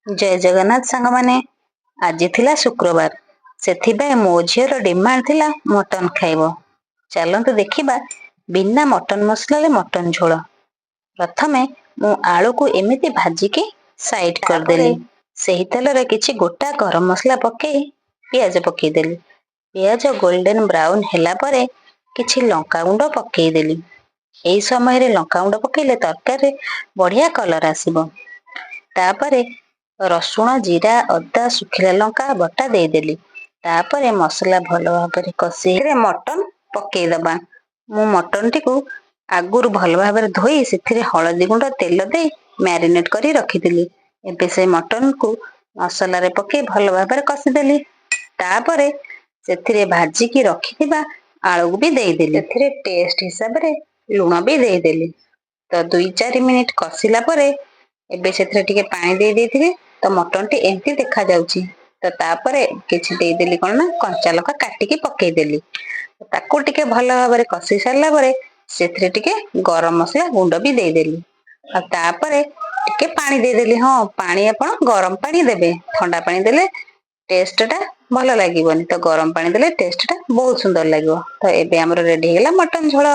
ଜୟ ଜଗନ୍ନାଥ ସାଙ୍ଗମାନେ। ଆଜି ଥିଲା ଶୁକ୍ରବାର, ସେଥିପାଇଁ ମୋ ଝିଅର ଡିମାଣ୍ଡ ଥିଲା ମଟନ ଖାଇବ। ଚାଲନ୍ତୁ ଦେଖିବା ବିନା ମଟନ ମସଲାରେ ମଟନ ଝୋଳ। ପ୍ରଥମେ ମୁଁ ଆଳୁକୁ ଏମିତି ଭାଜିକି ସାଇଡ୍ କରିଦେଲି। ସେହି ତେଲରେ କିଛି ଗୋଟା ଗରମ ମସଲା ପକେଇ ପିଆଜ ପକେଇଦେଲି। ପିଆଜ ଗୋଲ୍ଡେନ ବ୍ରାଉନ ହେଲା ପରେ କିଛି ଲଙ୍କାଗୁଣ୍ଡ ପକେଇଦେଲି। ଏହି ସମୟରେ ଲଙ୍କାଗୁଣ୍ଡ ପକେଇଲେ ତରକାରୀରେ ବଢିଆ କଲର ଆସିବ। ତାପରେ ରସୁଣ, ଜିରା, ଅଦା, ଶୁଖିଲା ଲଙ୍କା ବଟା ଦେଇଦେଲି। ତାପରେ ମସଲା ଭଲ ଭାବରେ କଷି ମଟନ ପକେଇଦବା। ମୁଁ ମଟନଟିକୁ ଆଗରୁ ଭଲ ଭାବରେ ଧୋଇ ସେଥିରେ ହଳଦୀ ଗୁଣ୍ଡ, ତେଲ ଦେଇ ମ୍ୟାରିନେଟ କରି ରଖିଥିଲି। ଏବେ ସେ ମଟନକୁ ମସଲାରେ ପକେଇ ଭଲ ଭାବରେ କଷିଦେଲି। ତାପରେ ସେଥିରେ ଭାଜିକି ରଖିଥିବା ଆଳୁକୁ ବି ଦେଇଦେଲି। ସେଥିରେ ଟେଷ୍ଟ ହିସାବରେ ଲୁଣ ବି ଦେଇଦେଲି। ତ 2-4 ମିନିଟ କଷିଲା ପରେ ଏବେ ସେଥିରେ ଟିକେ ପାଣି ଦେଇ ଦେଇଥିଲି। ତ ମଟନଟି ଏମିତି ଦେଖାଯାଉଛି। ତ ତାପରେ କିଛି ଦେଇଦେଲି କଣ ନା କଞ୍ଚା ଲଙ୍କା କାଟିକି ପକେଇଦେଲି। ତାକୁ ଟିକେ ଭଲ ଭାବରେ କଷି ସାରିଲା ପରେ ସେଥିରେ ଟିକେ ଗରମ ମସଲା ଗୁଣ୍ଡ ବି ଦେଇଦେଲି। ଆଉ ତାପରେ ଟିକେ ପାଣି ଦେଇଦେଲି। ହଁ, ପାଣି ଆପଣ ଗରମ ପାଣି ଦେବେ। ଥଣ୍ଡା ପାଣି ଦେଲେ ଟେଷ୍ଟ ଟା ଭଲ ଲାଗିବନି। ତ ଗରମ ପାଣି ଦେଲେ ଟେଷ୍ଟ ଟା ବହୁତ ସୁନ୍ଦର ଲାଗିବ। ତ ଏବେ ଆମର ରେଡି ହେଇଗଲା ମଟନ ଝୋଳ।